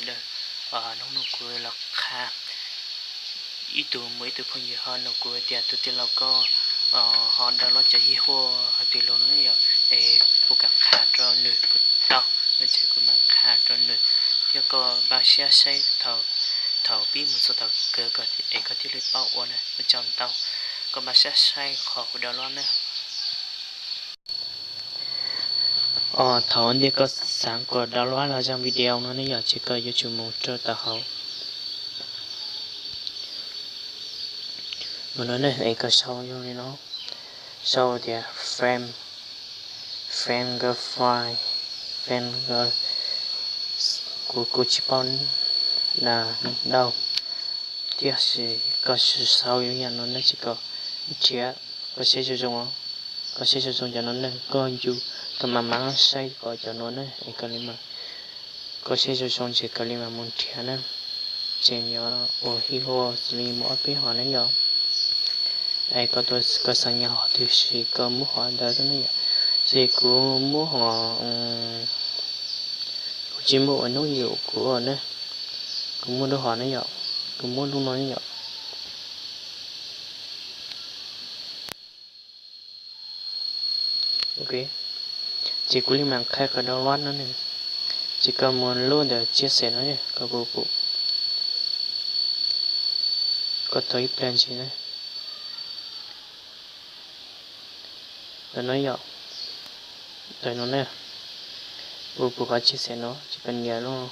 Hnub no kuv los qha ib tug muaj ib tug phooj ywg ho nug kuv tias tus tij laug koj ho download cov hib huaj hais tias los no ne yom, es puas kam qha rau nws puas tau no ces kuv mam qha rau nws thiab koj npaj siab saib thaum pib mus txog thaum kawg es koj thiaj li paub ua na. Ua tsaug ntau, koj npaj siab saib qhov kuv download na. Thaum ntej koj xav kom download los zaj video no ne yom, ces koj yuav tsum mus rau tom hauv no ne, es koj sau li no, sau tias frame, frame ga file, frame ga, kuv kuv tsis paub na, dau, tiam sis koj sau yam no ne ces koj nrhiav, koj saib zoo zoo, koj saib zoo zoo cov no ne, koj yus koj mam mam saib kom cov no ne es koj li mas, koj saib zoo zoo ces koj li mas mus nrhiav na. Ces yog ua hib huaj xws li muaj ob peb hom ne yom, es koj tus koj xav nyiam hom twg ces koj muab hom ntawd xwb ne yom. Ces kuv muab hom, kuv tsis muab ua hnub yus kuv ua ne, kuv muab lub hom ne yom, kuv muab lub no ne yom. Ok, ces kuv li mam qha kom download no ne, ces koj mus lub ntawm chia sẻ no, koj pum pum, koj tau ib pliag ntsis na. Ntawm no yom, ntawm no ne, pum pum qhov chia sẻ no ces koj nias lub no,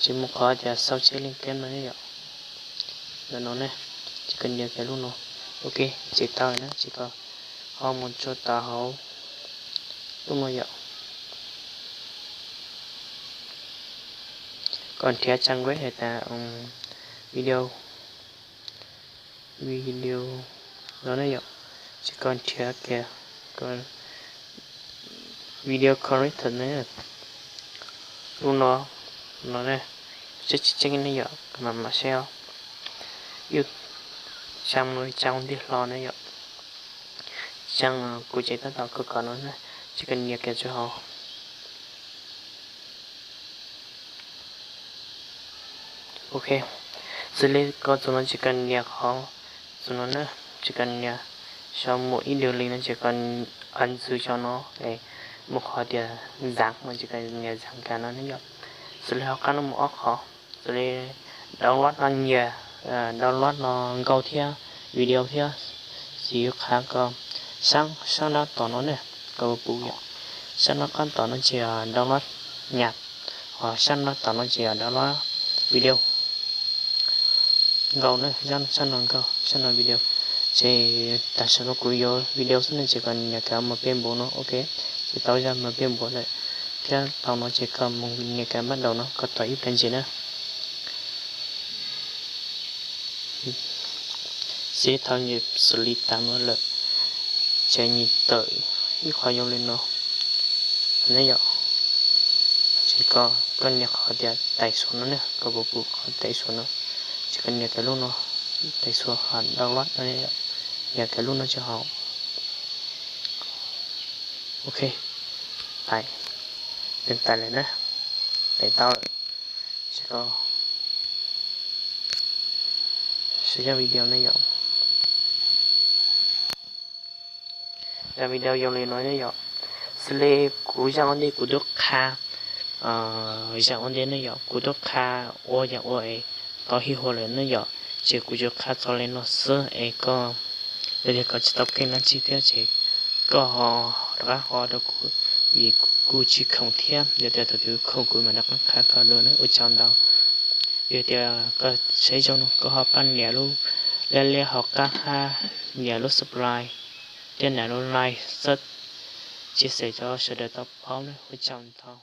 ces mus qhov tias sau tsheb link keb no yom. Ntawm no ne, ces koj nias kiag lub no. Ok, ces tau lawm na, ces koj ho mus tsuas tom hauv lub no yom. Koj nrhiav trang web hais tias video, video no ne yom, ces koj nrhiav kiag video creator ne, lub no, no ne, tseeb tseeb ne yom, koj mam mam saib os. Yus tsam no tsam ua ntej hlo ne yom, tsam kuv tseem tab tom kho kom no na, ces koj nias kiag tsuas hauv. Ok, xws li koj txug no ces koj nias qhov txug no na, ces koj nias sau mus ib dug li no ces koj ntxwv tso no, mus qhov tias zav no ces koj nias zav kiag no ne yom. Xws li hauv qab no mus ob qhov, xws li download no nyias, download no nkauj thiab video thiab, ces yuav qha koj sab sab nraud tom no ne, koj pum yom, sab nraud qab tom no ces download nyab, ho sab nraud tom no ces download video nkauj na, sab no nkauj, sab no video. Ces tam sim no kuv yuav video xwb ne ces koj nias kiag mus peb npuas no, ok, ces tau zaj mus peb npuas lawm, thiab tau no ces koj mus nias kiag npaj daus no, koj tos ib pliag ntsis na. Xib thaum nyias xws li tas no lawm, ces nyias tawm ib qho zoo li no ne yom. Ces koj nias qhov tias tais xuas no ne, koj pum pum qhov tais xuas no, ces koj nias kiag lub no, tais xuas ho download no, nias kiag lub no tso hauv. Ok, tais, tais lawm na, tais tau lawm. Ces koj saib zaj video ne yom. Zaj video zoo li no ne yom. Xws li kuv zaj ua ntej kuv twb qha, zaj ua ntej ne yom, kuv twb qha ua yam ua es tau hib hua lawm ne yom. Ces kuv tsuas qha txog li no xwb es koj, yog tias koj tsis tau keej dab tsi thiab ces koj ho rov qab ho rau kuv, vim kuv tsis khoom thiab, yog tias thaum twg khoom kuv mam rov qab qha koj dua na. Ua tsaug ntau. Yog tias koj saib zoo no koj ho pab nias lub, liab liab hauv qab hab nias lub subscribe thiab nias lub like, sub, chia sẻ rau sawv daws tau paub na. Ua tsaug ntau.